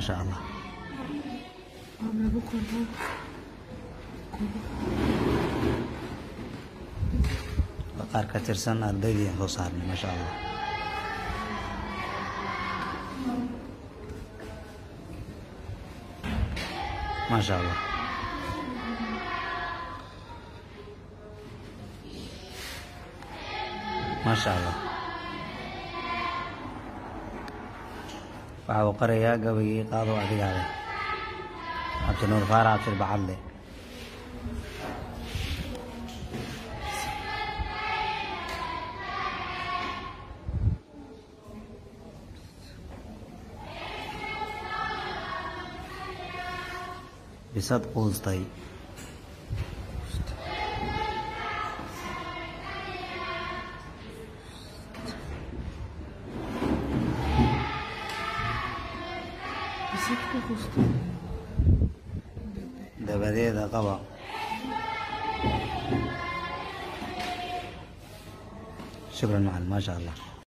Maasha Allah. Waa qaar ka tirsan ardaydii aan soo saarnay, maasha Allah. Maasha Allah. Maasha Allah. Waxa uu qorayaa gabaygii Qaado Adigaa Leh, Cabdinuur Faarax Cabshir Bacadle. Bisad quustay. Bisad ku quustay. Dabadeeda qaba. Shukran macalin, maasha Allah.